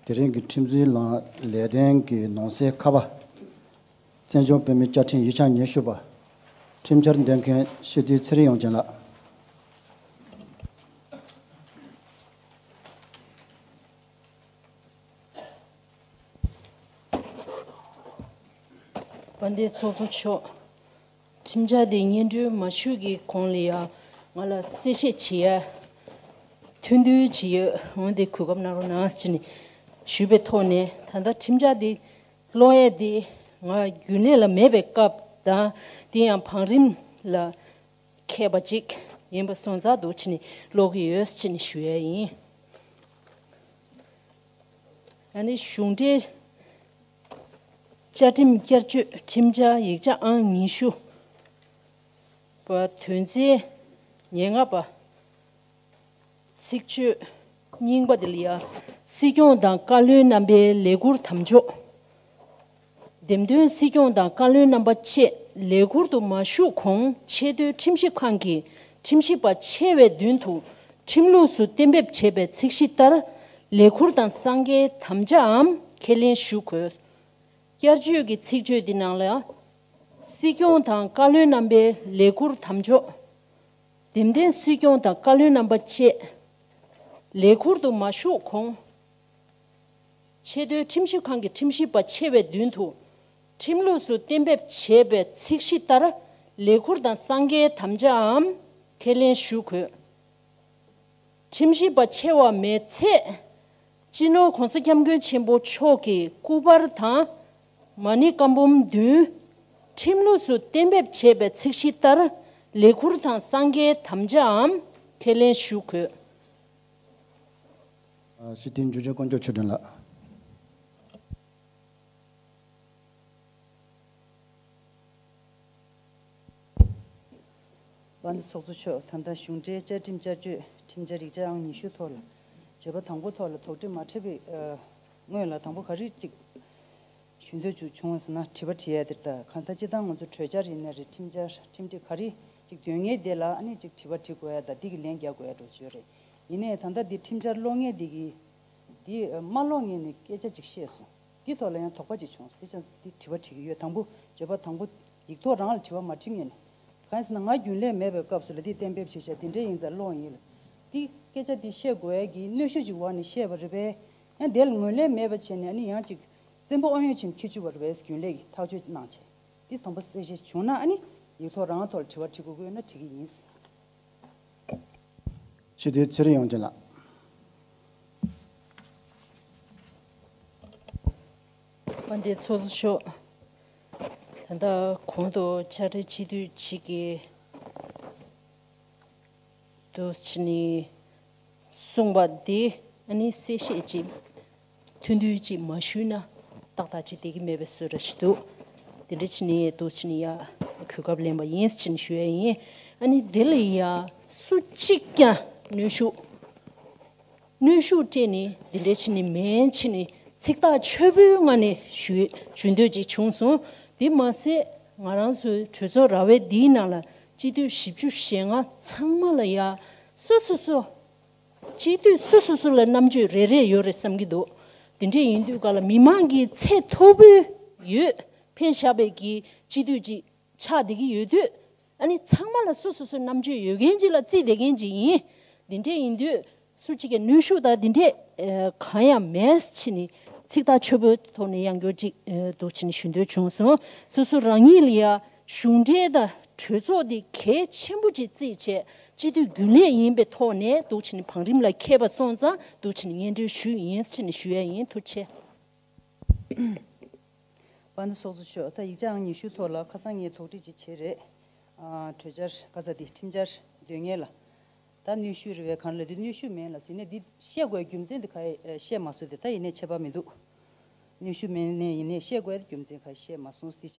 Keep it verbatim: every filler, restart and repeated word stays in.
དེ་རིང་གི་ཁྲིམས་འཛིན་ལམ་ལས་དོན་གྱི་ནང་གསེས་ཁ་པ། བཙན་བྱོལ་བོད་མིའི་བཅའ་ཁྲིམས་ཡིག་ཆ་ཉི་ཤུ་པ། ཁྲིམས་འཆར་འདོན་མཁན་སྤྱི་འཐུས་ཚེ་རིང་དབྱངས་ཅན་ལགས། དཔལ་ལྡན་ཚོགས་གཙོ་མཆོག་ཁྲིམས་འཆར་འདི་སྙན་སྒྲོན་མ་ཞུས་ཀྱི་གོང་ལ་ཡང་ང་ལ་གསལ་བཤད་བྱེད་ཡ་ཐུགས་འདུན་ཅིག་ཡོད། འོན་ཏེ་གོ་སྐབས་གནང་རོགས་གནང་ཟེར་ནས་ཞུས་པའི་ཐོག་ནས། ད་ལྟ་ཁྲིམས་འཆར་འདི་ཀློག་ཡས་འདི་ང་རྒྱུན་ལས་ལ་མེད་པའི་སྐབས་དང་། དེ་ཡང་བང་རིམ་ལ་མཁས་པ་ཅིག་ཡིན་པ་སོང་ཙང་འདུག་བྱས་ནས་ཀློག་གི་ཡོད་ཟེར་ནས་ཞུ་ཡས་ཡིན། ཨ་ནི་གཞུང་འབྲེལ་བཅའ་ཁྲིམས་བསྐྱར་བཅོས་ཁྲིམས་འཆར་ཡིག་ཆ་ཨང་ཉི་ཤུ་པ་དོན་ཚན་ཉེར་ལྔ་པ་ཚིག་བརྗོད་རྙིང་པ་དེ་ལ་ཡ། སྲིད་སྐྱོང་དང་བཀའ་བློན་རྣམ་པའི་ལས་ཁུར་དམ་འཇོག་འདེམས་ཐོན་སྲིད་སྐྱོང་དང་བཀའ་བློན་རྣམ་པ་བཅས་ལས་ཁུར་དུ་མ་ཞུགས་གོང་ཆེས་མཐོའི་ཁྲིམས་ཞིབ་ཁང་གི་ཁྲིམས་ཞིབ་པ་ཆེ་བའི་མདུན་དུ་ཁྲིམས་ལུགས་སུ་གཏན་འབེབས་བྱས་པའི་ཚིག་གཞི་ལྟར་ལས་ཁུར་དང་གསང་བའི་དམ་བཅའམ་ཁས་ལེན་ཞུ་དགོས། བསྐྱར་བཅོས་ཀྱི་ཚིག་བརྗོད་འདི་ནང་ལ། སྲིད་སྐྱོང་དང་བཀའ་བློན་རྣམ་པའི་ལས་ཁུར་དམ་འཇོག་འདེམས་ཐོན་སྲིད་སྐྱོང་དང་བཀའ་བློན་རྣམ་པ་བཅས་ལས་ཁུར་དུ་མ་ཞུགས་གོང་ཆེས་མཐོའི་ཁྲིམས་ཞིབ་ཁང་གི་ཁྲིམས་ཞིབ་པ་ཆེ་བའི་མདུན་དུ་ཁྲིམས་ལུགས་སུ་གཏན་འབེབས་བྱས་པའི་ཚིག་གཞི་ལྟར་ལས་ཁུར་དང་གསང་བའི་དམ་བཅའམ་ཁས་ལེན་ཞུ་དགོས། ཁྲིམས་ཞིབ་པ་ཆེ་བ་མེད་ཚེ། སྤྱི་ནོར་༧གོང་ས་༧སྐྱབས་མགོན་ཆེན་པོ་མཆོག་གི་སྐུ་པར་དང་མ་ཎི་བཀའ་འབུམ་བདུན། ཁྲིམས་ལུགས་སུ་གཏན་འབེབས་བྱས་པའི་ཚིག་གཞི་ལྟར་ལས་ཁུར་དང་གསང་བའི་དམ་བཅའམ་ཁས་ལེན་ཞུ་དགོས། ཨ། སྤྱི་འཐུས་འཇུ་ཆེན་དཀོན་མཆོག་ཆོས་སྒྲོན་ལགས། དཔལ་ལྡན་ཚོགས་གཙོ་མཆོག་ད་ལྟ་གཞུང་འབྲེལ་བཅའ་ཁྲིམས་བསྐྱར་བཅོས་ཁྲིམས་འཆར་ཡིག་ཆ་ཨང་ཉི་ཤུ་ཐོག་ལ་བརྗོད་པ་དང་པོ་ཐོག་ལ་དོགས་འདྲི་མ་འཕྲད་པའི་ཨ་སྔོན་ལ་དང་པོ་ག་རེ་གཅིག་ཞུ་འདོད་བྱུང་བ་ཟེར་ན། དྲི་བ་དྲི་ཡ་དེར་ད་གང་ལྟར་སྤྱིར་བཏང་ང་ཚོ་གྲོས་འཆར་ཡིན་ན་རེད། ཁྲིམས་འཆར་ཁྲིམས་སྒྲིག་ག་རེ་གཅིག་འདོན་མཁན་དེ་ལ་ཨ་ནི་གཅིག་དྲི་བ་དྲི་དགོས་ཡ་དང་འདི་གི་ལན་རྒྱག་དགོས་ཡ་འགྲོ་བྱོས་རེད། ཡིན་ནའི་ད་ལྟ་འདི་ཁྲིམས་འཆར་ཀློག་མཁན་འདི་གི་འདི་མ་ཀློག་མཁན་ནས་སྐད་ཆ་ཅིག་བཤད་སོང་། འདི་ཐོག་ལ་ཡང་དོགས་པ་ཅིག་བྱུང་སོང་། དེ་ཅང་འདི་དྲི་བ་དྲི་གི་ཡོད། དང་པོ་བརྗོད་པ་དང་པོ་ཡིག་ཐོག་རང་ལ་དྲི་བ་མ་དྲི་མཁན་ནས། གང་ཡིན་ཟེར་ན་ང་རྒྱུན་ལས་མེད་པའི་སྐབས་སུ་ལ་འདི་གཏན་འབེབས་བྱས་བྱས་དེ་འདྲའི་ཡིན་ཙང་ཀློག་ཡིན་ལ། འདི་སྐད་ཆ་འདི་བཤད་དགོས་ཡ་གི་གནོན་ཤུགས་ཅིག་འོག་ནས་བཤད་པ་རེད་པས། ཡང་དེ་ལ་ངོས་ལེན་མེད་པ་བྱས་ནས་ཨ་ནི་ཡང་ཅིག་བཙན་པོ་ཨོ་ཡོན་ཆེན་ཁྱེར་བཅུག་པ་རེད་པས། རྒྱུན་ལས་ཀྱིས་ཐག་གཅོད་གནང་བྱས། འདི་དང་པོ་གསལ་བཤད་བྱུང་ན་ཨ་ནི་ཡིག་ཐོག་རང་ཐོག་ལ་དྲི་བ་དྲི་དགོས་ཀྱི་ཡོད་ན་དྲི་གི་ཡིན། སྤྱི་འཐུས་ཚེ་རིང་དབྱངས་ཅན་ལགས། དཔལ་ལྡན་ཚོགས་གཙོ་མཆོག་ད་ལྟ་གོང་དུ་ཕྱག་སྦྲེལ་སྤྱི་འཐུས་གཅིག་གིས་འདུག་བྱས་ནས་གསུངས་པ་འདི་ཨ་ནི་གསལ་བཤད་ཅིག་ཐུང་ཐུང་ཅིག་མ་ཞུས་ན་ཏག་ཏག་ཅིག་བསྡད་ཀྱི་མེད་པའི་བཟོ་འདྲ་ཞིག་འདུག་དེ་འདྲ་བྱས་ནས་འདུག་བྱས་ནས་ཡ་གོ་སྐབས་ལེན་པ་ཡིན་ཟེར་ནས་ཞུ་ཡ་ཡིན། ཨ་ནི་དེ་ལ་ཡ་སུ་གཅིག་ཀྱང་གནོན་ཤུགས་གནོན་ཤུགས་སྤྲད་ནས་འདི་འདྲ་བྱས་ནས་མིན་བྱས་ནས་ཚིག་ཐག་ཆོད་པོའི་ངང་ནས་ཞུ་ཞུ་འདོད་ཅིག་བྱུང་སོང་། དེ་མ་ཟད་ང་རང་ཚོའི་གྲོས་ཚོགས་ར་བའི་འདིའི་ནང་ལ་སྤྱི་འཐུས་བཞི་བཅུ་ཞེ་ལྔ་ཚང་མ་ལ་ཡ་སོ་སོ་སོ་སྤྱི་འཐུས་སོ་སོ་སོ་ལ་རྣམ་དཔྱོད་རེ་རེ་ཡོད་རེད་བསམ་གྱི་འདུག་དེ་འདྲ་ཡིན་དུས་ག་ལ་མི་མང་གི་ཚད་མཐོ་པོའི་འོས་འཕེན་བཞག་པའི་གི་སྤྱི་འཐུས་ཅིག་ཆགས་བསྡད་ཀྱི་ཡོད་དུས། ཨ་ནི་ཚང་མ་ལ་སོ་སོ་སོའི་རྣམ་དཔྱོད་ཡོད་མཁན་ཅིག་ལ་བརྩིས་བསྡད་མཁན་ཅིག་ཡིན། འདི་འདྲས་ཡིན་དུས་སུ་གཅིག་གིས་གནོན་ཤུགས་དང་འདི་འདྲས་ཨ་གང་ཡང་མེད་བྱས་ནས་ཚིག་ཐག་ཆོད་པོའི་ཐོག་ནས་ཡང་བསྐྱར་ཅིག་ཨ་འདུག་བྱས་ནས་ཞུ་འདོད་བྱུང་སོང་། སོ་སོ་རང་ཉིད་ལ་ཡ་གཞུང་འབྲེལ་དང་གྲོས་ཚོགས་འདི་གལ་ཆེན་པོ་ཅིག་བརྩིས་བྱས་སྤྱི་འཐུས་རྒྱུན་ལས་ཡིན་པའི་ཐོག་ནས་འདུག་བྱས་ནས་བང་རིམ་ལ་འཁེལ་པ་སོང་ཙང་འདུག་བྱས་ནས་སྙན་སྒྲོན་ཞུས་ཡིན་བྱས་ནས་ཞུ་ཡ་ཡིན། ཐུགས་རྗེ་ཆེ། དཔལ་ལྡན་ཚོགས་གཙོ་མཆོག་ད་ཡིག་ཆ་ཨང་ཉི་ཤུ་ཐོག་ལ་ཁ་སང་ངས་དོགས་འདྲི་ཅིག་བྱས་རེད། ཨ་གྲོས་འཆར་ག་ས་དེ་ཁྲིམས་འཆར་འདོན་མཁན་ལ། ད་གནོན་ཤུགས་རེད་པས་གང་ལ་དེ་གནོན་ཤུགས་མིན་ལབ་ཟེར་ནས་འདི་བཤད་དགོས་རྒྱུ་མཚན་དེ་ག་ཡེ་བཤད་མ་སོང་། དེ་ད་ཡིན་ནའི་ཁྱད་པར་མི་འདུག་གནོན་ཤུགས་མིན་ནའི་ཡིན་ནའི་བཤད་དགོས་རྒྱུ་མཚན་ག་ཡེ་བཤད་མ་སོང་། དེ་